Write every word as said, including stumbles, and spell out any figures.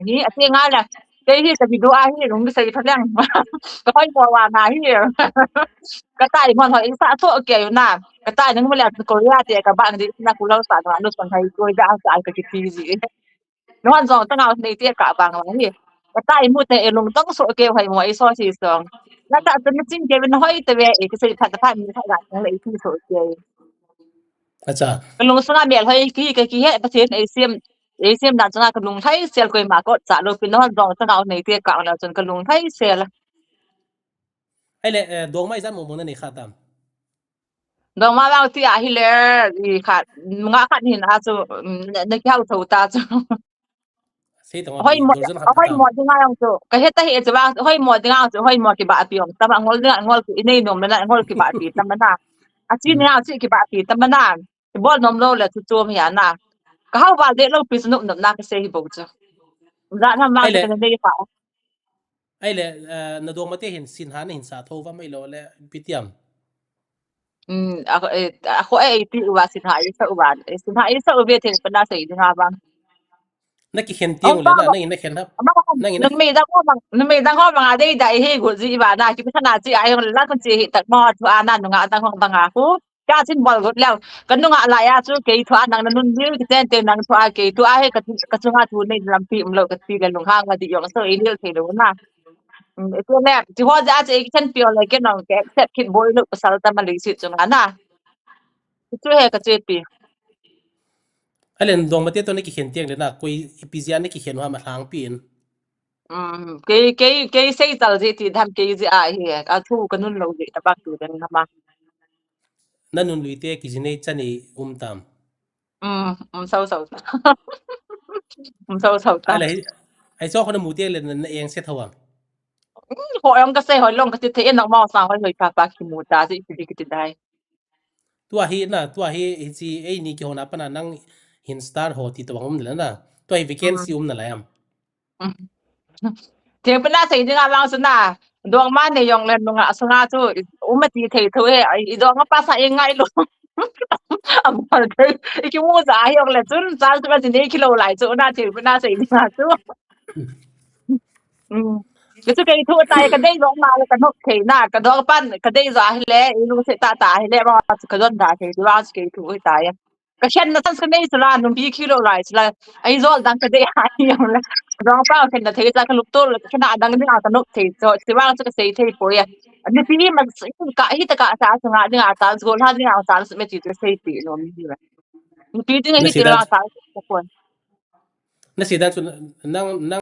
Hi, ati nga le. Kei hi ka video a hi, lung kisei pha leng. Ka hoi mo wa na hi. Ka tai mo hoi sa tho ke yu na. Ka tai nang mo le Korea te ka bang di na ku lo sa na lu sang hai ko ja sa ka ki ti ji. Nuan jong tanga nei te ka bang la hi. Ka tai mu te e lung tong so ke hoi mo i so si song. Na ta ta ni ching ke bin hoi te ve e kisei pha ta pha ni pha ga le i ti so ke. Acha. Ka lung sunga mel hoi ki, ka ki he, Pathen ei siam, ei siam dan chunga ka lung lhai sel koima kot cha lo, pin hon dong chunga nei te ka na chun ka lung lhai sel. Ai le, eh, dong mai jan mo mo na nei kha tam. Dong ma bang ti a hi le, i kha, nga khat hin a chu, mm, na, na ki hau tho ta chu. Sei tong Hoi abi, mo, Johnson khat hoi ta. mo dinga jong chu. Ka he ta he chu ba, hoi mo dinga jong chu, hoi mo ki ba pi ong. Tama ngol dinga, ngol ki inei nom na, ngol ki ba pi tama na. A chi ni a chi ki ba pi tama na. Ki bol nom lo le chu chu mi ana. Ka hau ba de lo pi chu nup nup na ka sei hi bo chu. Za na ma Ai le. ka nei pa. Ai le, eh, na dong ma te hin sin ha na hin sa tho va mai lo le pi tiam. Mm, a, eh, a ko e ti uva sin ha i sa uva. Eh, sin ha i sa uve te pa na sei dinga bang. Na ki khen tiang Ong le pa na, ba- na in na khen hap. Ama ko Na in na nang me dang ho bang, nang me dang ho bang a dei dai he go ji ba na ki pa na chi a yong la kun chi he tak mo thu a na nunga dang ho bang a ku. Ka chin bol go leo. Ka nunga la ya chu kei thu a nang na nun ji ki ten te nang thu a kei thu a he ka chu, ka chunga thu nei lam pi um lo ka ti le lung hang wa di yong so i lil thei lo na. Mm, e tu le, ti ho ja che ki chen pi o le ke nong ke accept kit boi lo pasal ta ma le si chunga na. Chu he ka che pi. Ai le dong ma te to na ki khen tiang le na koi ipi jia na ki khen ha ma hlang pi in. Mm, kei, kei, kei sei tal ji ti dam kei ji a hi, a thu ka nun lo ji ta bak tu den na ma. Na nun lui te ki ji nei chan i um tam. Mm, um sau sau. Um sau sau Ai ta. le, ai so ko na mu te le na, na eng se thawa. Mm, ho ong ka sei ho long ka ti the en ma sa ho ho pa pa ki mu ta ji ki di ki ti dai. Tua hi na, tua hi, hi chi ei ni ki ho na pa na nang hin star ho ti to bang um le na. Tua hi vacancy um na la yam. Thil pa na sei dinga bang su na. Dong ma ne yong le nunga sunga chu um ma ti thei tho he. Ai, i dong pa sa i ngai lo. A bol thei. I ki mu ja hi yong le chun sa chu ma ti nei ki lo lai chu na thil pa na sei dinga chu. Mm. Ka chu kei thu tai ka dei jong ma le ka nok thei na, ka dong pan ka dei ja hi le, i lu se ta ta hi le, ma chu ka don da thei, wa chu kei thu tai. Ka khen na chance ka nei chu la, nung bi khi lo lai chu la, ai jol dang ka dei ha hi yong le. Ka dong pa khen na thei cha ka luk to, ka na dang ding a ka nok thei, so, ti wa chu ka sei thei poi a. Ani pi ma ka hi ta ka sa chu nga ding a ta, go la ding a ta, me ti chu sei ti no mi hi la. Ni pi ding a Na hi ti sei la dan ta, ka pon. Na sei dan chu nang, nang